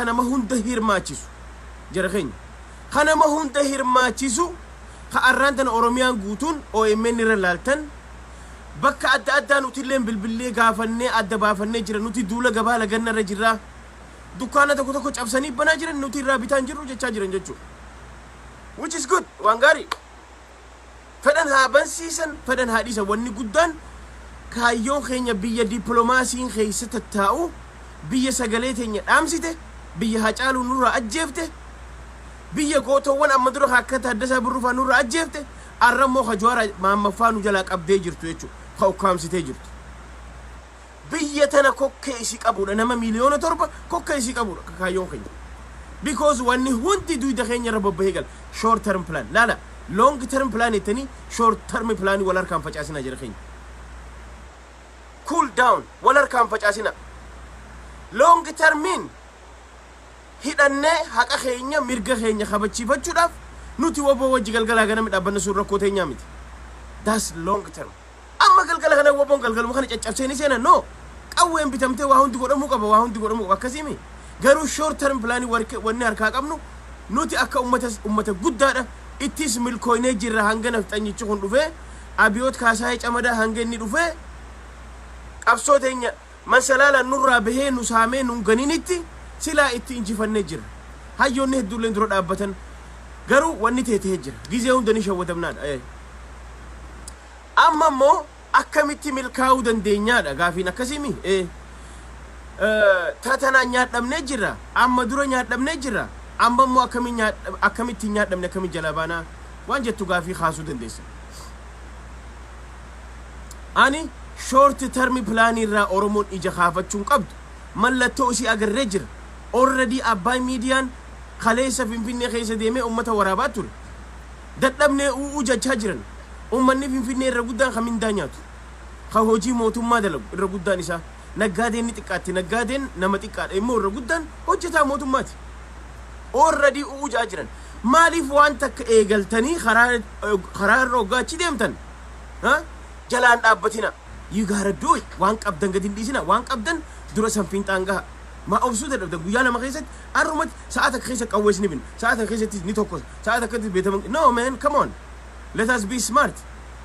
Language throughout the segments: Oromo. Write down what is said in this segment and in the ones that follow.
Nama hunda hirmaachisu, jara keenya, ka nama hunda hirmaachisu, ka arraan tana Oromiyaan guutuun OMN irra laaltan, bakka adda addaa nutilleen bilbillee gaafannee adda baafannee jira. Nuti duula gabaa laganna irra jirraa, dukkaana tokko tokko cabsanii banaa jiran, nuti irraa bitaan jirru jechaa jiran jechuudha. Which is good, waan gaarii. Fedhan haa bansiisan, fedhan haa dhiisan, wanni guddaan kaayyoon keenya biyya dippiloomaasiin keessa tattaa'u, biyya sagalee teenya dhaamsite, biyya Hacaaluu nurraa ajjeefte, biyya gootowwan amma dura akka Taaddasaa Birruu nurraa ajjeefte, arra immoo ka Jawaar Mahammaffaa nu jalaa qabdee jirtu jechuudha, ka ukkaamsitee jirtu. Biyya tana kokkee isii qabudha, nama 7 miiliyoona kokkee isii qabudha kaayyoon keenya. Because wanni hundi duyda keenya irra bobbahee gala. Short term plan laala, long term plan jettanii short term plan wal harkaan facaasina, jira keenya. Cool down, wal harkaan facaasina. Long termiin hidhannee haqa keenya, mirga keenya kabachiifachuudhaaf nuti WBO wajji galgalaa ganami dhaabbanna, sun rakkoo teenyaa miti. That's long term. Amma galgala kana WBOn galgaluma kana caccabsee ni seena? No. Qawween bitamtee waa hundi godhamuu qaba, waa hundi godhamuu qaba, akkasiimi. Garuu short term plan wanni harkaa qabnu, nuti akka ummata guddaadha ittis milkooynee jirra. Hanga nafxanyichi kun dhufee, Abiyoot Kaasaayee Camadaa hanga inni dhufee qabsoo teenya mansalaalaan nurraa bahee nu saamee nun ganinitti silaa itti injifannee jira. Hayyoonni hedduulleen dura dhaabbatan, garuu wanni teetee jira. Gizee hunda ni shawwadamnaadha. Amma immoo akkamitti milkaa'uu dandeenyaadha gaafiin, akkasiimi? Tatanaan nyaadhamnee jirra. Amma dura nyaadhamnee jirra. Amma immoo akkamitti nyaadhamne, akkamitti jala baanaa waan jettu gaafii kaasuu dandeessa. Ani short term plan irraa Oromoon ija kaafachuun qabdu, mallattoo isii agarree jira. Already Abbaay Miidiyaan kaleessa Finfinnee keessa deemee ummata waraabaa ture. Dadhabnee u'uu jechaa jiran. Ummanni Finfinnee irra guddaan kan mindaa nyaatu. Kan hojii mootummaa dalagu irra guddaan isaa. Naggaadeen ni xiqqaatti. Naggaadeen nama xiqqaadha, immoo irra guddaan hojjetaa mootummaati. Already u'uu jaa jiran. Maaliif waan takka eegaltanii karaa irra hoggaa achi deemtan? Jalaan dhaabbatina. You gotta do it. Waan qabdan gadi hin dhiisina. Waan qabdan dura san fiinxaan gaha. Maa obsuu dadhabdan? Guyyaa 2 keessatti, arrumatti sa'a takka keessa qawwees ni binna. Sa'a takka keessatti ni tokkos. Sa'a takkatti beekaman. No man, come on. Let us be smart.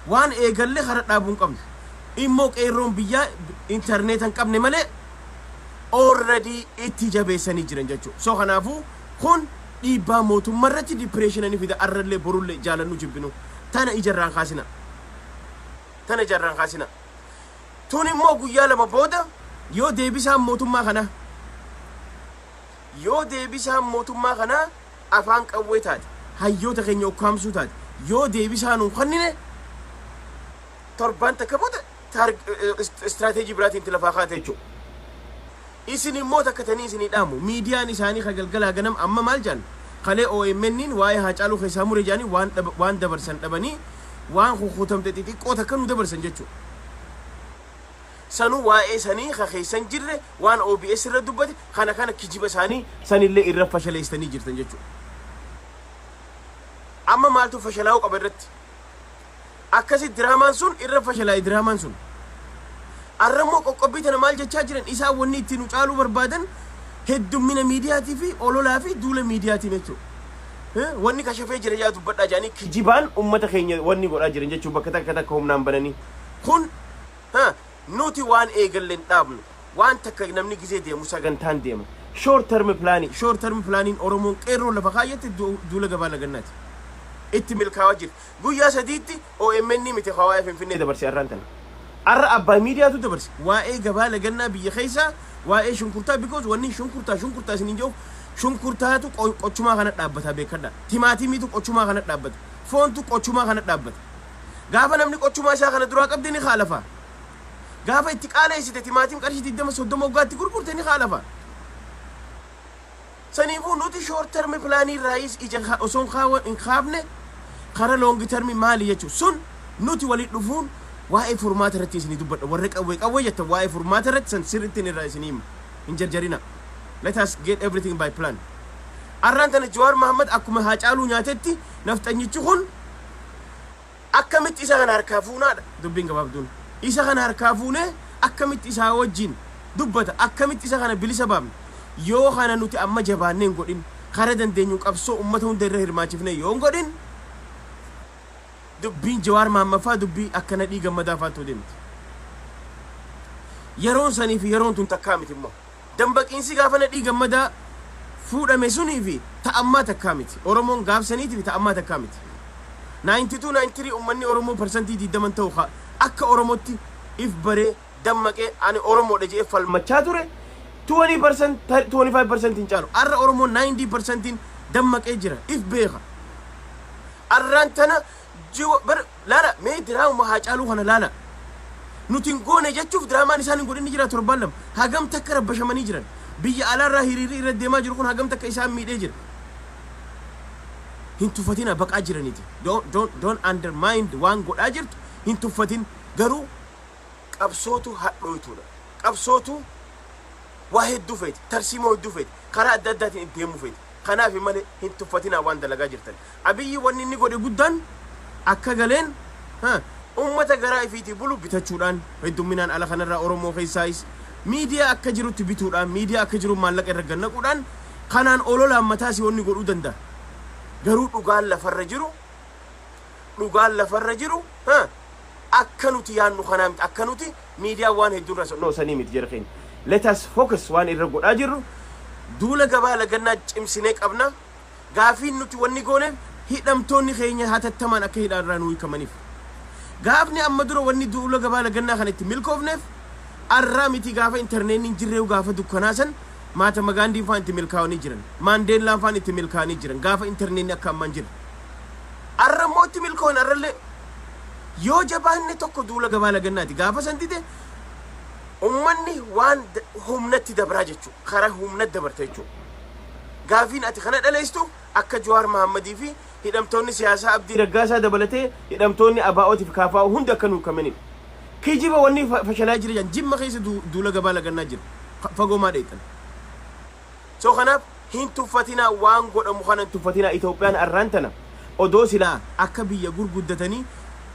Waan eegalle kara dhaabuu hin qabnu. Immoo qeerroon biyyaa intarneeta hin qabne malee already itti jabeessanii jiran jechuudha. So kanaafuu kun dhiibbaa mootummaa irratti depression ni fida, arrallee borullee, jaalannu jibbinu. Tana ijarraan kaasina. Tana ijarraan kaasina. Tun immoo guyyaa 2 booda yoo deebisaan mootummaa kanaa afaan qawwee taate, hayyoota keenya ukkaamsuu taate, yoo deebisaa nuun kennine, torbaan takka booda istiraateejii biraatiin itti lafaa kaate jechuudha. Isin immoo takka tanii isinii dhaamu, miidiyaan isaanii ka galgalaa ganam amma maal jedhan? Kalee OMN'n waa'ee Haacaaluu keessaa mure jedhanii waan dabarsan dhabanii waan kukutamte xixiqqoo takka nu dabarsan jechuudha. Sanuu waa'ee sanii ka keessan jirre, waan OBS irra dubbate kana kana kijiba isaanii sanillee irra fashaleessanii jirtan jechuudha. Amma maaltu fashalaa'uu qaba irratti? Akkasi diraamaan sun irra fashalaa'e, diraamaan sun. Arrammoo qoqqobbii tana maal jechaa jiran? Isaan wanni ittiin nu caaluu barbaadan heddummina miidiyaatii fi ololaa fi duula miidiyaatiin jechuudha. Wanni kashafee jira jaa dubbadhaa jedhanii kijibaan ummata keenya wanni godhaa jiran jechuun bakka takka takka humnaan bananii. Kun nuti waan eegalle hin dhaabnu. Waan takka namni gizee deemu sagantaan deema. Short term planning, short term planning Oromoon qeerroo lafa kaayyatti duula gabaa lagannaati. Itti milkaa'aa jirti. Guyyaa sadiitti OMN miti waa'ee Finfinnee dabarse arraan tana. Arra Abbaa Miidiyaatu dabarse. Waa'ee gabaa lagannaa biyya keessaa, waa'ee shunkurtaa, because wanni shunkurtaa shunkurtaa isiniin jedhu, shunkurtaatu qochumaa kana dhaabbata, beekadha. Timaatimiitu qochumaa kana dhaabbata. Foontu qochumaa kana dhaabbata. Gaafa namni qochumaa isaa kana duraa qabde ni kaalafa. Gaafa itti qaaleessite, timaatim qarshii 20 30 waggaatti gurgurte, ni kaalafa. Saniifuu nuti short term planii irraayis ija osoo hin kaafne kara long term maali jechuun sun nuti waliin dhufuun waa'ee furmaata irratti isinii dubbadha. Warra qawwee qawwee jettan, waa'ee furmaata irratti san sirriitti irraa isinii hima. Hin jarjarina. Let us get everything by plan. Arraan tana Jawaar Mahammad akkuma Haacaaluu nyaatetti, nafxanyichi kun akkamitti isa kana harkaa fuunaadha dubbiin gabaabduun. Isa kana harkaa fuunee akkamitti isaa wajjin dubbata, akkamitti isa kana bilisa baafna. Yoo kana nuti amma jabaannee hin godhin, kara dandeenyu qabsoo ummata hunda irra hirmaachifne yoo hin godhin, dubbiin Jawaar Mahammaffaa dubbii akka Nadhii Gammadaa faattuu deemti. Yeroon sanii fi yeroon tun takkaa miti immoo. Dambaqiinsi gaafa Nadhii Gammadaa fuudhame sunii fi ta ammaa takkaa miti. Oromoon gaaf saniitii fi ta ammaa takkaa miti. 92 93 ummanni Oromoo 20% ta'u ka akka Oromootti if baree dammaqee ani Oromoodha jedhee falmachaa ture 20% 25% hin caalu. Arra Oromoon 90% dammaqee jira, if beeka. Arraan tana jiwa bar laala, mee diraamuma Haacaaluu kana laala. Nuti hin goone jechuuf diraamaan isaan hin godhin ni jira. Torbaan 2 hagam takka rabbashamanii jiran. Biyya alaarraa hiriirri irra deemaa jiru kun hagam takka isaan miidhee jira. Hin tuffatina, baqaa jiraniiti. Don't undermine waan godhaa jirtu hin tuffatin, garuu qabsootu hadhooytuudha. Qabsootu waa hedduu feeti, tarsiimoo hedduu feeti, karaa adda addaatiin itti deemuu feeti. Kanaaf malee hin tuffatinaa waan dalagaa jirtan. Abiyyi wanni inni godhe guddaan akka galeen ummata garaa ifiitii bulu bitachuudhaan, heddumminaan ala kanarraa Oromoo keessaayis miidiyaa akka jirutti bituudhaan, miidiyaa akka jiru maallaqa irra gannaquudhaan, kanaan ololaan mataa si wanni godhuu danda'a. Garuu dhugaan lafarra jiru akka nuti yaannu kanaa miti, akka nuti miidiyaa waan hedduun irra no sanii miti jara keenya. Let us focus waan irra godhaa jirru. Duula gabaa lagannaa cimsinee qabna. Gaafiin nuti wanni gooneef hidhamtoonni keenya hatattamaan akka hidhaa irraa nu hiikamaniif. Gaafni amma dura wanni duula gabaa lagannaa kana itti milkoofneef arraa miti, gaafa intarneetni hin jirreeyu, gaafa dukkanaa san Mahatma Gaandiin faan itti milkaa'anii jiran, Maandeellaan faan itti milkaa'anii jiran, gaafa intarneetni akka ammaan jirre. Arra immoo itti milkoon arrallee yoo jabaanne tokko duula gabaa lagannaati. Gaafa san dide ummanni waan humnatti dabraa jechuudha. Karaa humnatti dabarta jechuudha. Gaafiin ati kana dhaleessitu akka Jawaar Mahammadii fi hidhamtoonni siyaasaa Abdii Raggaasaa dabalatee hidhamtoonni ABO'tii fi KFO hundi akka nu hiikamaniif. Kijiba wanni fashalaa jira jedhan, Jimma keessa duula gabaa lagannaa jira. Fagoo maa dheexan? So kanaaf hin tuffatinaa, waan godhamu kana hin tuffatinaa. Itoophiyaan arraan tana odoo silaa akka biyya gurguddatanii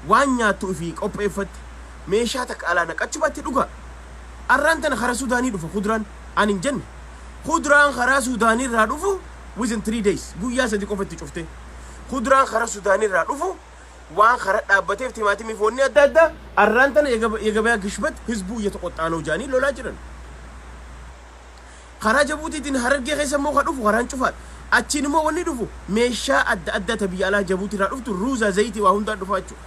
waan nyaattu ifii qopheeffatte meeshaa takka alaa naqachuu baatte dhugaa. Arraan tana karaa Sudaanii dhufa kuduraan ani hin jenne. Kuduraan karaa Sudaanii irraa dhufu within 3 days, guyyaa 3 qofa itti cufte. Kuduraan karaa Sudaanii irraa dhufu waan karaa dhaabbateef timaatimii foonni adda addaa arraan tana የገበያ ግሽበት ህዝቡ እየተቆጣ ነው jaanii lolaa jiran. Karaa Jabuutiitiin Harargee keessa immoo kan dhufu karaan cufaadha. Achiin immoo wanni dhufu meeshaa adda addaa ta biyya alaa Jabuutii irraa dhuftu, ruuza, zayitii, waa hundaa dhufa jechuudha.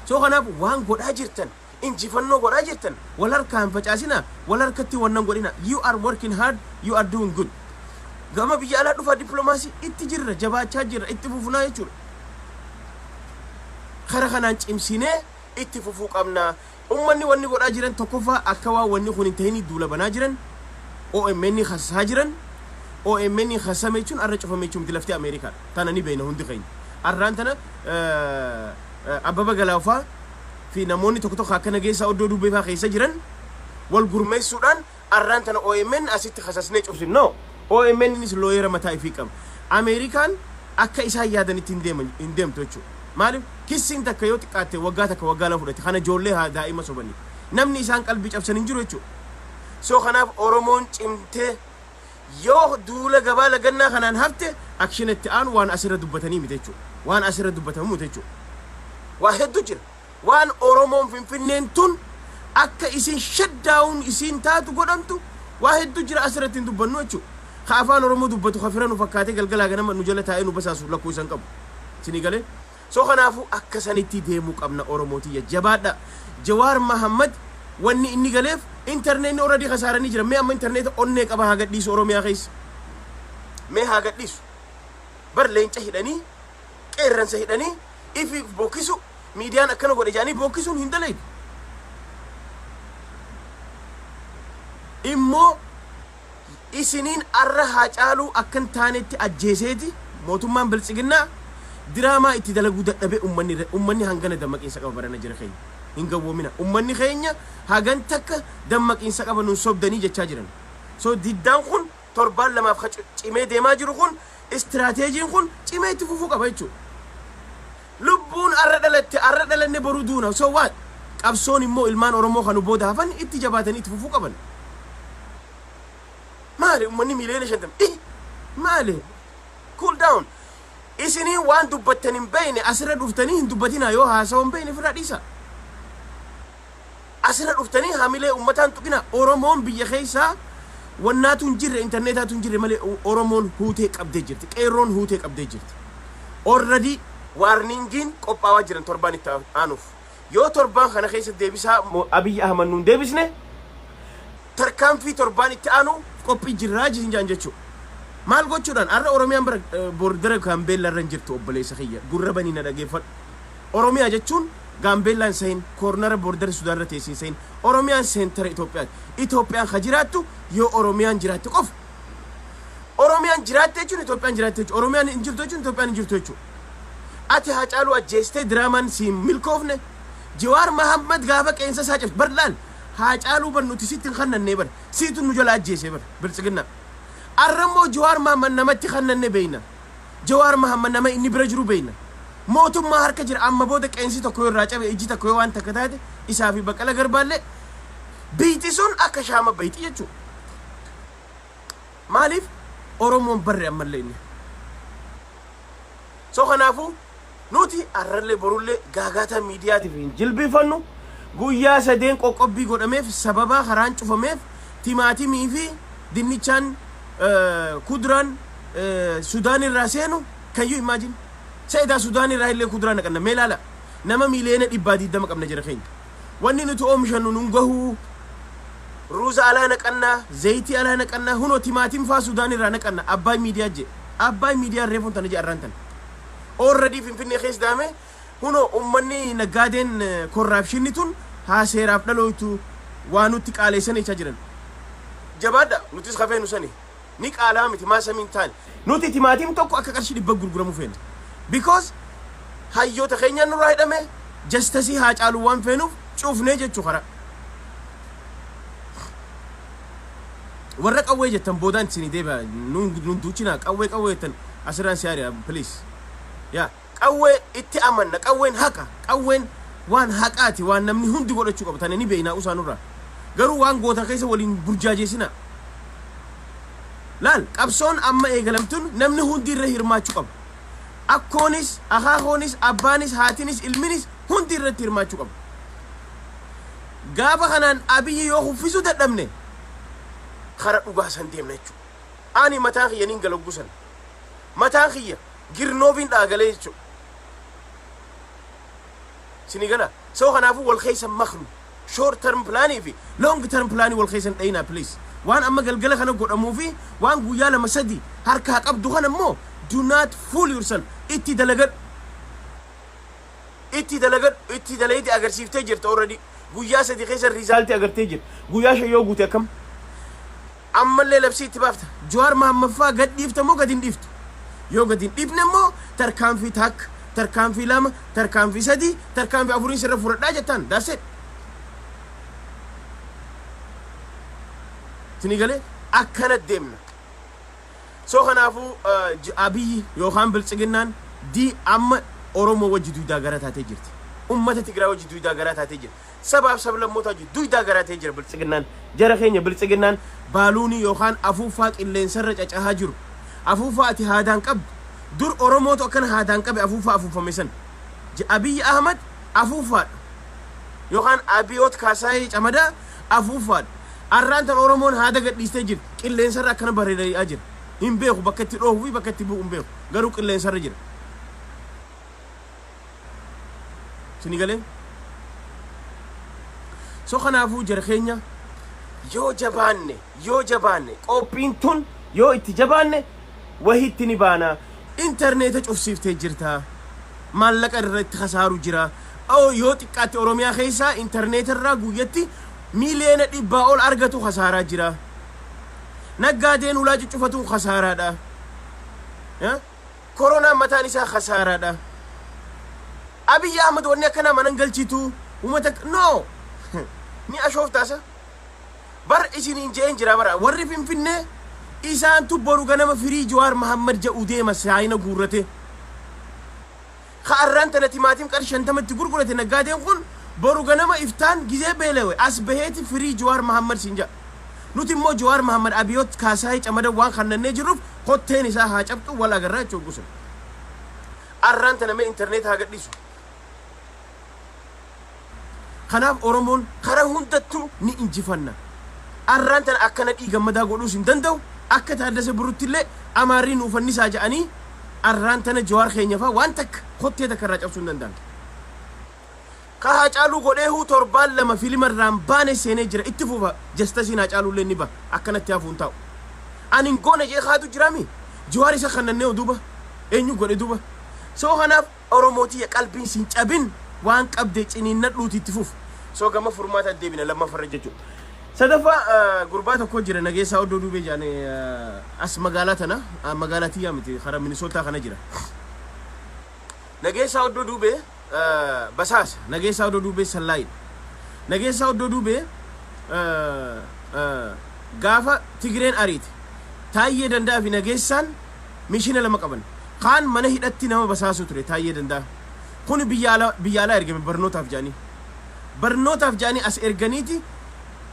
So kanaaf waan godhaa jirtan, injifannoo godhaa jirtan wal harkaan facaasinaa, wal harkatti wannan godhina. You are working hard, you are doing good. Gama biyya alaa dhufaa dippiloomaasii itti jirra, jabaachaa jirra, itti fufunaa jechuudha. Kara kanaan cimsinee itti fufuu qabna. Ummanni wanni godhaa jiran tokkoffaa akka waan wanni kun hin ta'inii duula banaa jiran, OMN kasaa jiran. OMN kasame jechuun arra cufame jechuun miti, lafti Ameerikaadha. Tana ni beekna hundi keenya. Arraan tana Abbaba Galaafaa fi namoonni tokko tokko akka nageessaa oddoo dubbee faa keessa jiran wal gurmeessuudhaan arraan tana OMN asitti kasasnee cufsin. No. OMN innis lawyer mataa ifii qaba. Ameerikaan akka isaan yaadanitti hin deeman, hin deemtu jechuudha. Maaliif kissiin takka yoo xiqqaatte waggaa 1, waggaa 2 fudhate, kana ijoollee haa daa'ima sobanii. Namni isaan qalbii cabsan hin jiru jechuudha. So kanaaf Oromoon cimtee yoo duula gabaa lagannaa kanaan hafte action itti aanu waan asirra dubbatanii miti jechuudha. Waan asirra dubbatamu miti jechuudha. Waa hedduu jira. Waan Oromoon Finfinneen tun akka isin shutdown isiin taatu godhamtu waa hedduu jira, asirratti hin dubbannu jechuudha. Ka afaan Oromoo dubbatu ka fira nu fakkaatee galgalaa ganama nu jala taa'ee nu basaasu lakkoo isan qabu. Isinii galee? So kanaafuu akka sanitti deemuu qabna, Oromootiyya jabaadha. Jawaar Mahammad wanni inni galeef intarneetni already kasaaranii jira. Mee amma intarneeta onnee qaba haa gadhiisu Oromiyaa keessa. Mee haa gadhiisu. Bar leenca hidhanii, qeerransa hidhanii ifi bokkisu, miidiyaan akkana godhe jedhanii bokkisuun hin dalaydu. Immoo isiniin arra Haacaaluu akkan taanetti ajjeeseeti mootummaan biltsiginnaa diraamaa itti dalaguu dadhabee ummanni hangana dammaqiinsa qaba barana jira keenya. Hin gawwoomina. Ummanni keenya hagan takka dammaqiinsa qaba, nun sobdanii jechaa jiran. So diddaan kun torbaan 2f ka cimee deemaa jiru kun, istiraateejiin kun cimee itti fufuu qaba jechuudha. Lubbuun arra dhalatte, arra dhalanne, boru duuna. So what? Qabsoon immoo ilmaan Oromoo kan booda hafan itti jabaatanii itti fufuu qaban. Maali ummanni miiliyoona 50? Ih, maali? Cool down. Isinii waan dubbattan hin beekne asirra dhuftanii hin dubbatinaa. Yoo haasawaa hin beekne ofirraa dhiisa. Asirra dhuftanii hamilee ummataan tuqina. Oromoon biyya keessaa wannaatu hin jirre, intarneetaatu hin jirre malee Oromoon huutee qabdee jirti. Qeerroon huutee qabdee jirti. Already warningiin qophaawaa jiran torbaan itti aanuuf. Yoo torbaan kana keessa deebisaa Abiyyi Ahmad nuun deebisne, tarkaanfii torbaan itti aanu qophii jirraa jaan jechuudha. Maal gochuudhaan har'a Oromiyaan bara bordera Gaambeellaa irra hin jirtu? Obboleessa kiyya, gurra banii na dhageeffadhu. Oromiyaa jechuun Gaambeellaan sahin, cornera bordera Sudaan irra teessiin sahin. Oromiyaan centera Itoophiyaati. Itoophiyaan ka jiraattu yoo Oromiyaan jiraatte qofa. Oromiyaan jiraatte jechuun Itoophiyaan jiraatte jechuudha. Oromiyaan hin jirtu jechuun Itoophiyaan hin jirtu jechuudha. Ati Haacaaluu ajjeestee diraamaan siin milkoofne. Jawaar Mahammad gaafa qeensa isaa cabse bar laal, Haacaaluu bar nuti sitti hin kannannee bar, siitu nu jala ajjeese bar Biltsiginnaa. Arra immoo Jawaar Mahammad namatti kannanne beeyna. Jawaar Mahammad nama inni bira jiru beeyna. Mootummaa harka jira. Amma booda qeensi tokko yoo irraa cabe, ijji tokko yoo waan takka taate, isaa fi Baqqala Garbaallee biyti sun akka shaama bayti jechuudha. Maaliif Oromoon barre ammallee inni. So kanaafuu nuti arrallee borullee gaagaataa miidiyaatiif hin jilbifannu. Guyyaa sadeen qoqqobbii godhameef, sababaa karaan cufameef, timaatimii fi dinnichaan, kuduraan Sudaan irraa seenu. Can you imagine? Seedaa Sudaan irraa illee kuduraa naqanna. Mee ilaala, nama miiliyoona 120 qabna jira keenya. Wanni nuti oomishannu nun gahuu. Ruuza alaa naqannaa, zayitii alaa naqannaa, hunoo timaatim faa Sudaan irraa naqanna. Abbaay Miidiyaa jee, Abbaay Miidiyaa reefuun tana jee. Arraan tana already Finfinnee keessa daame. Hunoo ummanni naggaadeen corruptionni tun haa seeraaf dhalooytu, waa nutti qaaleessan jechaa jiran. Jabaadha, nutis kafeenu sani ni qaalaa miti maa samiin taane. Nuti timaatim tokko akka qarshii 100 gurguramu feena, because hayyoota keenyaan nurraa hidhame. Justice haa caalu waan feenuuf cufnee jechuu. Karaa warra qawwee jettan boodaan isinii deebi'a. Nun duuchinaa. Qawwee qawwee jettan asirraan si ari'a, please. Yaa qawwee itti amanna. Qawween haqa, qawween waan haqaati, waan namni hundi godhachuu qabu tana ni beeknaa usaanurraa. Garuu waan goota keessa waliin burjaajeessinaa. Laal, qabsoon amma eegalamtun namni hundi irra hirmaachuu qaba. Akkoonis, akaakoonis, abbaanis, haatinis, ilminis hundi irratti hirmaachuu qaba. Gaafa kanaan Abiyyi yoo kuffisuu dadhabne, kara dhugaa san deemna jechuudha. Ani mataan kiyya nin galaggu san. Mataan kiyya girnoofiin dhaagalee jechuudha. Sini gala. So kanaafuu wal keessa maknu. Short term planii fi long term planii wal keessa hin dhayinaa, please. Waan amma galgala kana godhamuu fi waan guyyaa 2 3 harkaa qabdu kana immoo do not fool yourself. Itti dalagadhu. Itti dalagadhu. Itti dalayiti agarsiiftee jirta already. Guyyaa 3 keessa resultii agartee jirta. Guyyaa 5 yoo guute akkam? Ammallee labsii itti baafta. Jawaar Mahammaffaa gad dhiifta moo gad hin dhiiftu? Yoo gad hin dhiifne immoo tarkaanfii takka, tarkaanfii lama, tarkaanfii sadii, tarkaanfii afuriin sirra fudhadhaa jettaan. That's it. Isinii galee? Akkana deemna. So kanaafuu Abiyyi yookaan Biltsiginnaan dii amma Oromoo wajji duydaa gara taatee jirti. Ummata Tigraay wajji duydaa garaa taatee jirti. Sabaaf sablammoota wajji duydaa garaa ta'ee jira Biltsiginnaan. Jara keenya, Biltsiginnaan balloonii yookaan afuuffaa qilleensarra cacahaa jiru. Afuuffaa ati haadaan qabdu. Dur Oromootu akkana haadaan qabe afuuffaa afuuffame san. Abiyyi Ahmad afuuffaadha. Yookaan Abiyoot Kaasaayee Camadaa afuuffaadha. Arraan tan Oromoon haada gadhiistee jirti. Qilleensarra akkana bareedaa jira. Hin beeku bakka itti dhoohuu fi bakka itti bu'u hin beeku. Garuu qilleensarra jira. Sini galee? So kanaafuu jara keenya, yoo jabaanne, yoo jabaanne, qophiin tun yoo itti jabaanne wahitti ni baana. Intarneeta cufsiiftee jirta. Maallaqa irra itti kasaaru jira. Yoo xiqqaatti Oromiyaa keessaa intarneeta irraa guyyatti miiliyoona 100 ol argatu kasaaraa jira. Naggaadeen ulaa cuccufatuun kasaaraadha. Koronaan mataan isaa kasaaraadha. Abiyyi Ahmad wanni akkanaa manan galchitu uummata no ni ashooftaasa. Bar isiniin je'een jira bara, warri Finfinnee isaantu boru ganama free Jawaar Mahammad jedhu deema saayina guurrate. Ka arraan tana timaatim qarshii 50tti gurgurate naggaadeen kun boru ganama iftaan gizee beelewe as baheeti "Free Jawaar Mahammad" siin jedha. Nuti immoo Jawaar Mahammad Abiyoot Kaasaayee Camada waan kannannee jirruuf kotteen isaa haa cabxu, wal agarraa jechuun gusan. Arraan tana mee internet haa gadhiisu. Kanaaf Oromoon karaa hundattuu ni injifanna. Arraan tana akka Nadhii Gammadaa godhuus hin danda'u. Akka Taaddasa Birrutti illee Amaarri nuuf fannisaa jedhanii arraan tana Jawaar keenya fa'aa waan takka kottee takka irraa cabsuu hin danda'an. Ka Haacaaluu godheehuu torbaan 2 filima irraan baane seenee jira, itti fufa. Jastasiin Haacaaluu illee ni baha, akkanatti hafuu hin taa'u. Ani hin goone jee kaatu jiraami. Jawaar isa kannannee duuba eenyu godhe duuba? So kanaaf Oromoo tiyya, qalbiin sin cabin, waan qabde ciniinnadhuuti itti fufu. So gama furmaata deebina lammaffarra jechuudha. Sadaffaa, gurbaa tokko jira, Nageessaa Oddoo Duubee jaane, as magaalaa tana, magaalaa tiyyaa miti, kara Minisootaa kana jira. Nageessaa Oddoo Duubee basaasa. Nageessaa Oddoo Duubee sallaayidha. Nageessaa Oddoo Duubee gaafa Tigireen ariite, Taayyee Danda'aa fi Nageessaan mission lama qaban. Kaan mana hidhatti nama basaasuu ture Taayyee Danda'a. Kuni biyya alaa ergame barnootaaf jedhanii. Barnootaaf jedhanii as erganiiti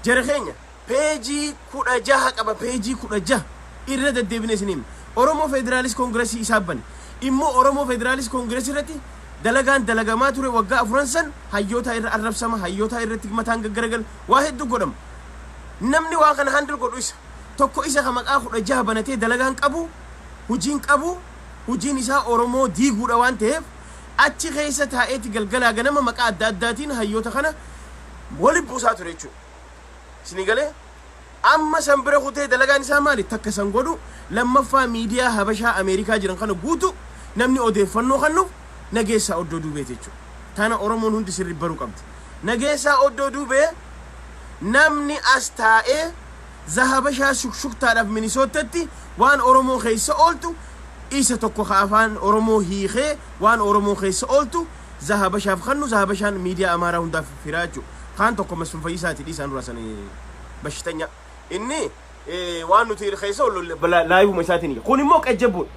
jara keenya peejii 16 qaba, peejii 16 irra deddeebine isin himne. Oromoo Federalist Congressii isaa bane. Immoo Oromoo Federalist Congressii irratti dalagaan dalagamaa ture waggaa 4n san hayyoota irra arrabsama, hayyoota irratti mataan gaggaragala, waa hedduu godhama. Namni waan kana handle godhu isa. Tokko isa ka maqaa 16 banatee dalagaan qabu, hojiin qabu, hojiin isaa Oromoo diiguudha waan ta'eef achi keessa taa'eeti galgalaa ganama maqaa adda addaatiin hayyoota kana waliin buusaa ture jechuudha. Isinii galee? Amma san bira kutee dalagaan isaa maali? Takka san godhu, lammaffaa miidiyaa Habashaa Ameerikaa jiran kana guutu namni odeeffannoo kennuuf Nageessaa Oddoo Duubeeti jechuudha. Tana Oromoon hundi sirri baruu qabdi. Nageessaa Oddoo Duubee namni as taa'ee Zahabashaa shukshuktaadhaaf Minisoottatti waan Oromoo keessa ooltu isa tokko ka afaan Oromoo hiikee waan Oromoo keessa ooltu Zahabashaaf kennu, Zahabashaan miidiyaa Amaaraa hundaaf firaa jechuudha. Kaan tokko Masfin Fayyisaati, dhiisaan dura sanii bashitanya. Inni waan nuti keessa oollu liveuma isaatiin. Kun immoo qajjabboodha.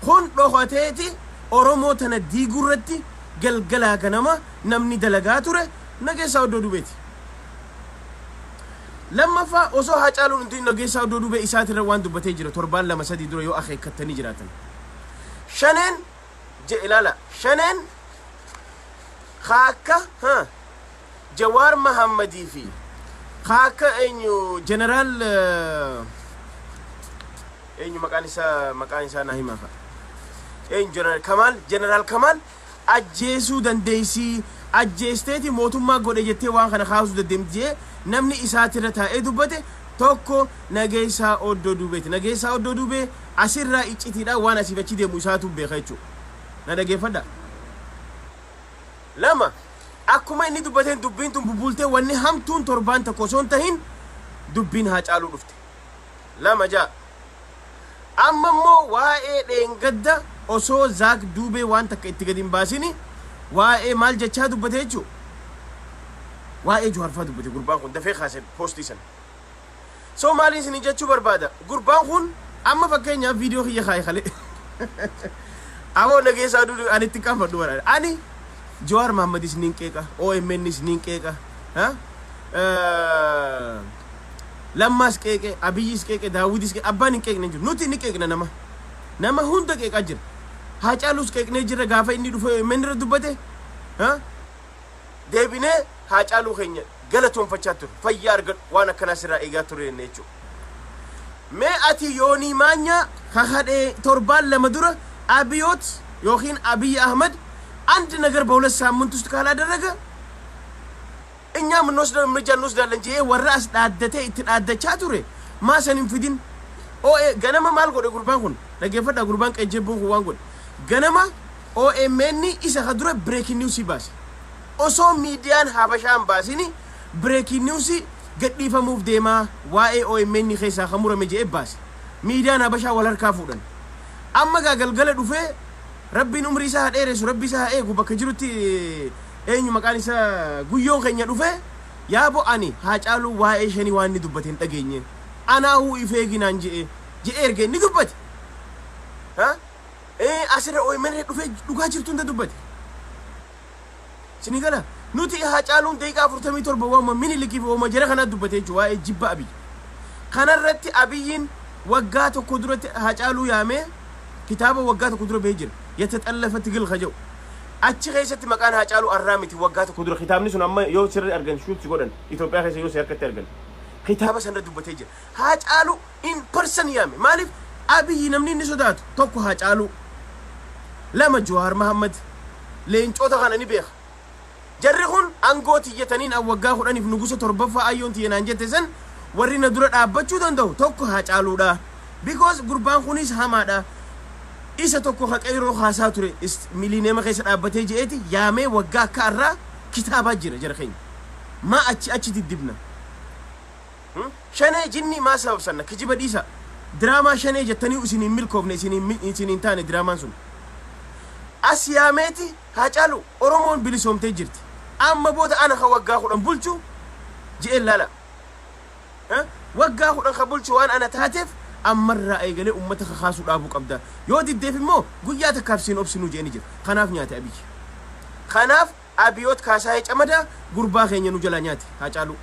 Kun dhokateeti Oromoo tana diiguu irratti galgalaa ganama namni dalagaa ture Nageessaa Oddoo Duubeeti. Lammaffaa, osoo Haacaaluun hundi Nageessaa Oddoo Duubee isaatirra waan dubbatee jira torbaan 2 3 dura yoo akeekkattanii jiraatan. Shaneen je ilaala, shaneen kaakka ha Jawaar Mahammadii fi kaakka eenyu, jeneraal eenyu, maqaan isaa naa himaa fa'a. Eenyu, jeneraal Kamaal, jeneraal Kamaal ajjeesuu dandeessii, ajjeesteeti mootummaa godhe jettee waan kana kaasuu dandeemti jee namni isaatirra taa'ee dubbate tokko Nageessaa Oddoo Duubeeti. Nageessaa Oddoo Duubee asirraa iccitiidhaan waan asiif achi deemu isaatu beeka jechuudha. Na dhageeffadha. Lama, akkuma inni dubbateen dubbiin tun bubultee wanni hamtuun torbaan tokko osoo hin tahin dubbiin Haacaaluu dhufte. 2 6. Amma immoo waa'ee dheengadda osoo Zaak Duubee waan takka itti gadi hin baasini waa'ee maal jechaa dubbate jechuudha. Waa'ee Jawaarfaa dubbate gurbaan kun dafee kaase postii sana. So maaliin isin jechuu barbaada? Gurbaan kun amma fakkeenyaaf viidiyoo kiyya kaa'e kalee. Ammoo Nageessaa Duuduu ani itti qaanfadhu bara. Ani Jawaar Mahammadis niin qeeqa, OMNs niin qeeqa. Lammaas qeeqe, Abiyyis qeeqe, Daawwidis qeeqe, abbaan hin qeeqne hin jiru. Nuti ni qeeqna nama. Nama hunda qeeqaa jira. Haacaaluus qeeqnee jirra gaafa inni dhufe OMN irra dubbate. Deebinee Haacaaluu keenya galatoonfachaa ture. Fayyaa argadhu, waan akkanaa sirraa eegaa ture jenne jechuudha. Mee ati Yoonii Maanyaa kakadhee torbaan 2 dura Abiyoot yookiin Abiy Ahmad አንድ ነገር በ2 ሳምንት ውስጥ ካላደረገ እኛ የምንወስደው እርምጃ እንወስዳለን jee warra as dhaaddatee itti dhaaddachaa ture maa san hin fidin? OA ganama maal godhe gurbaan kun? Dhaggeeffadhaa, gurbaan qejjebboon kun waan godhe ganama OMN isa ka dura breaking news baase. Osoo miidiyaan Habashaan baasini breaking news gadhiifamuuf deemaa waa'ee OMN keessaa kan murame jedhee baase. Miidiyaan Habashaa wal harkaa fuudhan. Amma gaa galgala dhufee, Rabbiin umrii isaa haa dheeressu, Rabbi isaa haa eegu bakka jirutti, eenyu maqaan isaa, Guyyoon keenya dhufee yaabo ani Haacaaluu waa'ee shanii waan inni dubbate hin dhageenye, anaahuu if eeginaan je'e je'ee erga inni dubbate, ha asirra OMN dhufee dhugaa jirtu hunda dubbate. Isinii gala? Nuti Haacaaluun daqiiqaa 47 waama Minilikiif waama jara kanaa dubbate jechuudha waa'ee jibba Abiy. Kanarratti Abiyyiin waggaa tokko duratti Hacaaluu yaamee kitaaba waggaa tokko dura bahee jira. የተጠለፈ ትግል ka jedhu. Achi keessatti maqaan Hacaaluu arraa miti, waggaa tokko dura kitaabni sun amma yoo sirri argan shuutti godhan, Itoophiyaa keessa yoo si harkatti argan. Kitaaba sanarra dubbatee jira. Hacaaluu in person yaame. Maaliif? Abiyyi namni inni sodaatu tokko Hacaaluu. Lama Jawaar Mahammad. Leencota kana ni beeka. Jarri kun aangoo tiyyataniin an waggaa 10f nugusa torbaffaa ayyoon tiyyanaan jette san warri na dura dhaabbachuu danda'u tokko Hacaaluudha. Because gurbaan kunis hamaadha. Isa tokko ka qeyroo haasaa ture miliineema keessa dhaabbatee je'eeti yaamee waggaa akka arraa kitaabaa jira jara keenya. Maa achi achi diddibna? Shanee jinni maa sababsanna? Kijiba dhiisa. Diraamaa shanee jettanii isiniin milkoofne, isiniin taane diraamaan sun. As yaameeti Hacaalu Oromoon bilisoomtee jirti. Amma booda ana ka waggaa 10 bulchu je'een laala. Waggaa 10 ka bulchu waan ana taateef ammarraa eegalee uummata kakaasuu dhaabuu qabda. Yoo diddeef immoo guyyaa takkaaf siin obsinuu je'eni jira. Kanaaf nyaate Abiyyi. Kanaaf Abiyoot Kaasaayee Camadaa gurbaa keenya nu jalaa nyaate Hacaaluu.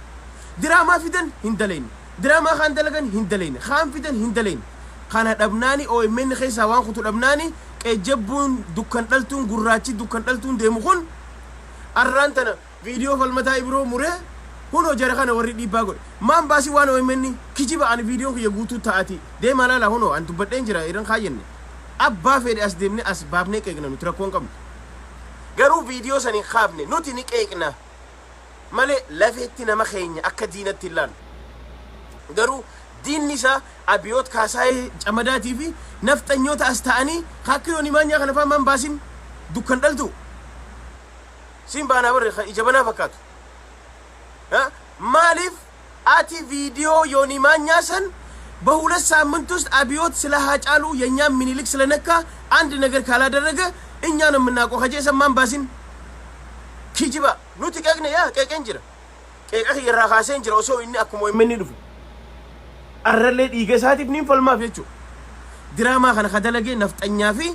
Diraamaa fidan hin daleyne. Diraamaa kaan dalagan hin daleyne. Kaan fidan hin daleyne. Kana dhabnaani OMN keessaa waan kutu dhabnaani qeejjabbuun dukkan dhaltuun gurraachi dukkan dhaltuun deemu kun arraan tana viidiyoo Falmataa Ibiroo muree hunoo jara kana warri dhiibbaa godhe. Maan baasii waan OMN kijiba ani viidiyoon kiyya guutuu ta'ati deemaa laala, hunoo an dubbadheen jira irran kaayyenne. Abbaa fedhe as deemne as baafnee qeeqna, nuti rakkoo hin qabnu. Garuu viidiyoo san hin kaafne, nuti ni qeeqna malee lafeetti nama keenya akka diinatti hin laallu. Garuu diinni isaa Abiyoot Kaasaayee Camadaatii fi nafxanyoota as ta'anii akka Yoonii Maanyaa kana fa'aa maan baasin dukkan dhaltu. Siin baanaa barre ija banaa fakkaatu. Maaliif ati viidiyoo Yoonii Maanyaa san በሁለት ሳምንት ውስጥ አብዮት ስለ ሀጫሉ የእኛም ሚኒሊክ ስለነካ አንድ ነገር ካላደረገ እኛ ነው የምናውቀው። Ka jedhe maan baasin? Kijiba nuti qeeqne, yaa qeeqeen jira. Qeeqa irraa kaaseen jira osoo inni akkuma inni dhufu. Arrallee dhiiga isaatiif niin falmaaf jechuudha. Diraamaa kana ka dalagee nafxanyaa fi